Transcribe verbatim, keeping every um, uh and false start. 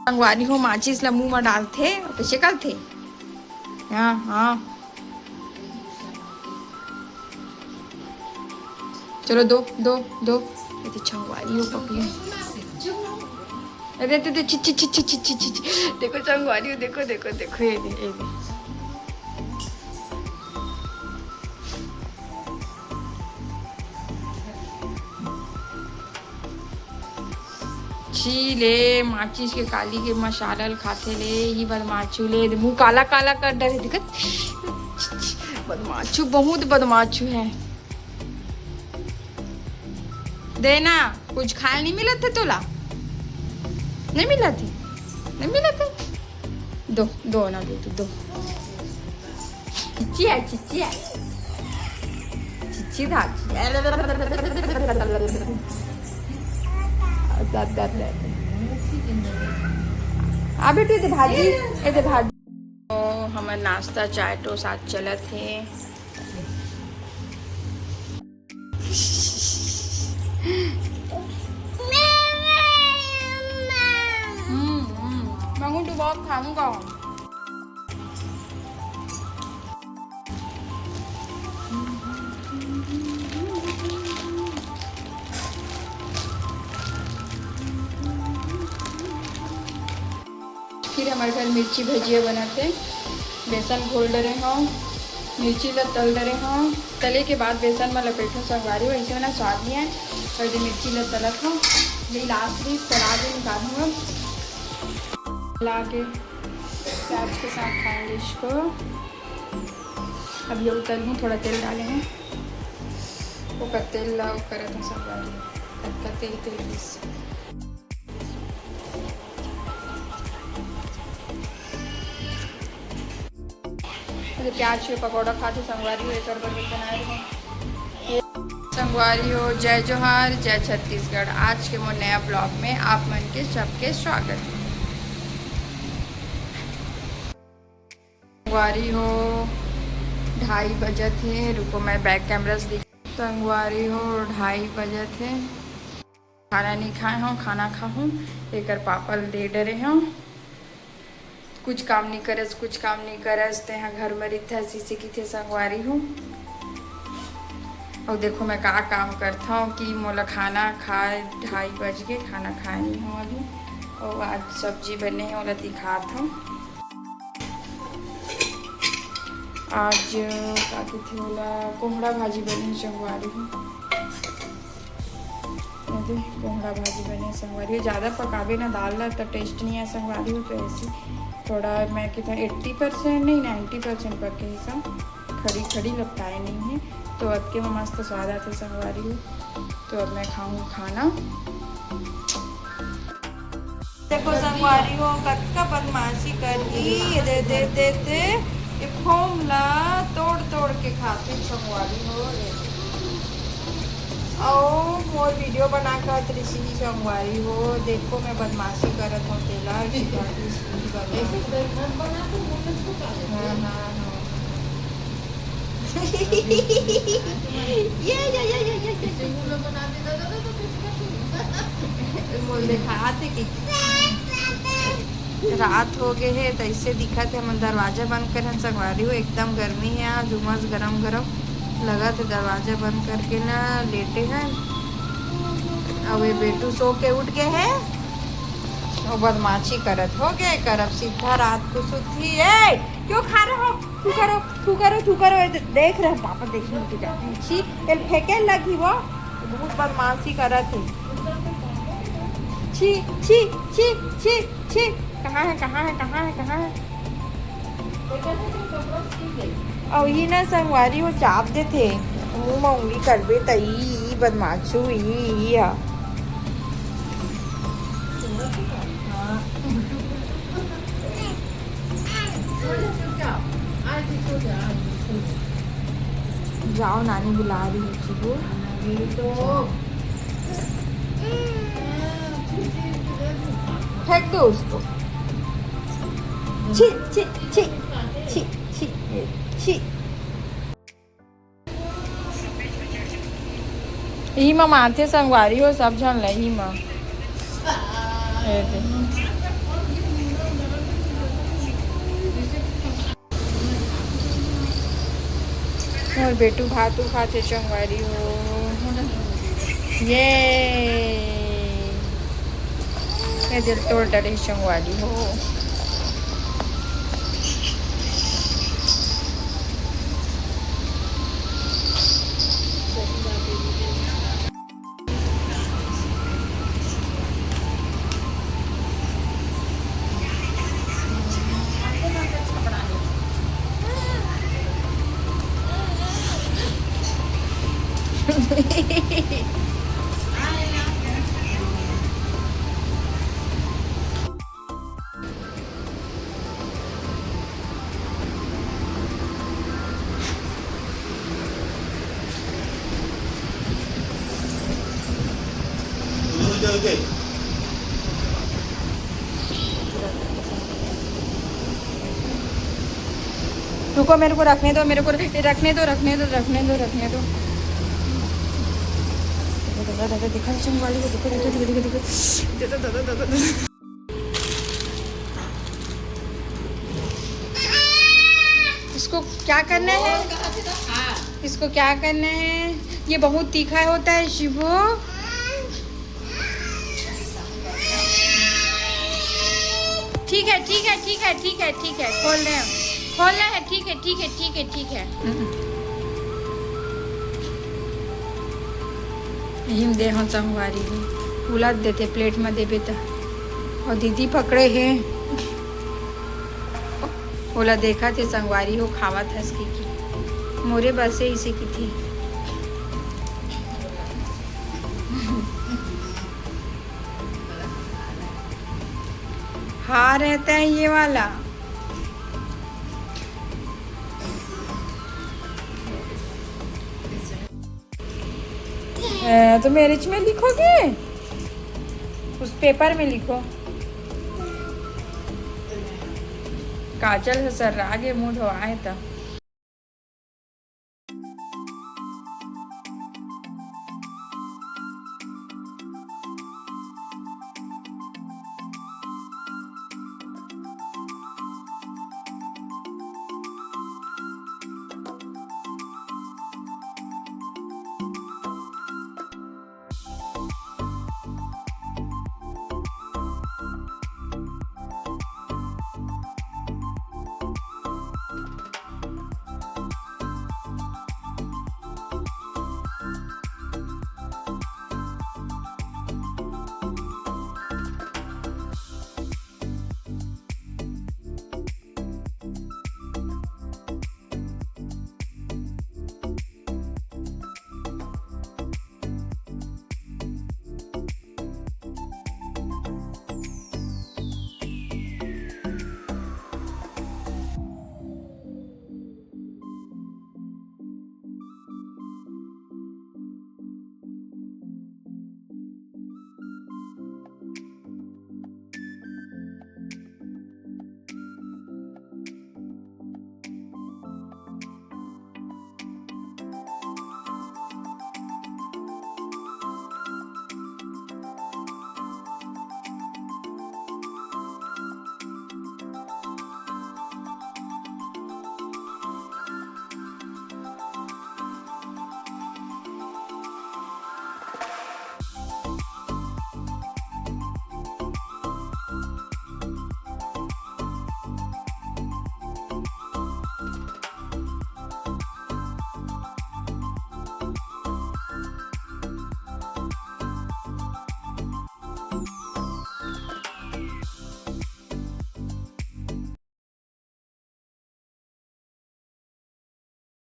संगवारी हो, माचिस ला मुंह में डालथे, कइसे करथे? हाँ, हाँ। चलो, दो, दो, दो। ये तो संगवारी हो, पकड़े। अरे, दे, दे, छि, छि, छि। देखो, संगवारी हो, देखो, देखो, देखो, ये दे, ये दे। छी ले, माचिस के काली के मसाला ल खाथे ले, ही बदमाचू ले, मुंह काला काला कर डरे, दिखत। बदमाचू, बहुत बदमाचू है। देना, कुछ खाए नहीं मिलत थे तोला, नहीं मिलत थे, नहीं मिलत थे। दो, दो ना बेटू, दो। चिचिया, चिचिया। चिची धा, चिचिया। आ बेटू, ये दे भाजी, ये दे भाजी। ओ, हमर नाश्ता, चाय, टोस्ट आज चलत हे। हम्म, हम्म। मांगू तो बहुत खाऊंगा। फिर हमर घर मिर्ची भजिया बनत हे। बेसन घोल डरे हव, मिर्ची ल तल डरे हव। तले के बाद बेसन म लपेटहूँ संगवारी हो, अइसे में ना स्वाद नहीं आए। और ये मिर्ची ल तलत हव, ये लास्ट में सलाद में निकालूँ अब। ला के प्याज के साथ खाएंगे इसको। अब ये उतरहूँ, थोड़ा तेल डाले हैं, ओकर तेल ला वो करत हूँ संगवारी, कतका तेल तेल दिस। अरे प्याज के पकौड़ा खाते संगवारी हो, एकर बर भी बनाए रहे। संगवारी हो, जय जोहार, जय छत्तीसगढ़। आज के मोर नया ब्लॉग में आप मन के सबके स्वागत हे। संगवारी हो, ढाई बजत हे। रुको, मैं बैक कैमरा से दिख-, संगवारी हो, ढाई बजत हे। खाना नहीं खाए हूँ, खाना खाहूँ। एकर पापा ल दे डरे हूँ। कुछ काम नहीं करस, कुछ काम नहीं करस, तेहा घर में रहिथे, अइसे किथे संगवारी हो। और देखो, मैं का काम करथव कि मोला खाना खाए, ढाई बज के खाना खाए नहीं हूँ अभी। और आज सब्जी बने हे, ओला दिखात हूँ। आज का कहिथे ओला, कोहड़ा भाजी बने हे संगवारी हो। ये दे, कोहड़ा भाजी बने संगवारी हो। ज़्यादा पकाबे ना दाल ला, त टेस्ट नहीं आए संगवारी हो। तो ऐसी थोड़ा मैं कितना एट्टी परसेंट नहीं, नाइन्टी परसेंट पके हे सब, खड़ी खड़ी लपटाए नहीं है, तो अतके में मस्त स्वाद आथे संगवारी हो। तो अब मैं खाऊँ खाना। देखो संगवारी हो, कतका बदमाशी करही। ये दे, दे, दे, दे, ये फोम ला तोड़, तोड़ के खाथे संगवारी हो। ये दे। अउ मोर वीडियो बना के त्रिशी संगवारी हो, देखो मैं बदमाशी करत हूँ तेला। हाँ, हाँ, हाँ। ये, ये, ये, ये, ये। मोर देखात हे कि रात हो गए हे, त ऐसे दिखत हे। हमन दरवाजा बंद करे हन संगवारी हो, एकदम गर्मी हे आज, उमस गरम गरम लगत हे। दरवाजा बंद करके ना लेटे हन। अब ये बेटू सो के उठ गए हे, वो बदमाशी करत हो गए करब सीधा रात को सुती। ए, क्यों खा रहे हो? थूकरो, थूकरो, थूकरो, ये दे-, देख रहे हो, पापा देखने के जाते हैं। छी, तेल फेंके लगी वो, बहुत बदमाशी करत हे। छी, छी, छी, छी, छी, कहाँ है, कहाँ है, कहाँ है, कहाँ है? अउ ई ना संगवारी हो चाप देथे, मुंह म उंगली करबे त ई, ई बदमाशू, ई, ई ह। जाओ, नानी बुला रही है, चिबू। फेंक दो उसको। छी, छी, छी, छी, छी, छी। इही म मानथे संगवारी हो सब झन ल, इही म। ए दे। अउ बेटू भात उखाथे संगवारी हो। ये, ये दिल तोड़ डरे संगवारी हो। रुको, मेरे को रखने दो, मेरे को रखने दो, रखने दो, रखने दो, रखने दो। दादा, दादा, दिखा, चंगवाली को दिखा, दिखा, दिखा, दिखा, दिखा। दादा, दादा, दादा, दादा। इसको क्या करना है? इसको क्या करना है? ये बहुत तीखा होता है शिबू। ठीक है, ठीक है, ठीक है, ठीक है, ठीक है, खोल रहे हैं, खोल रहे हैं। ठीक है, ठीक है, ठीक है, ठीक है। इही म दे हो संगवारी हो, उलद देथे प्लेट म देबे त। अउ दीदी पकड़े हे, ओला देखत हे संगवारी हो, खावत हस कि, कि मोरे बस हे इसे किथे। हाँ रहता है ये वाला। अ, तो मैरिज में लिखोगे, उस पेपर में लिखो। काजल ह सर्रा गे, मुंह धोआए त।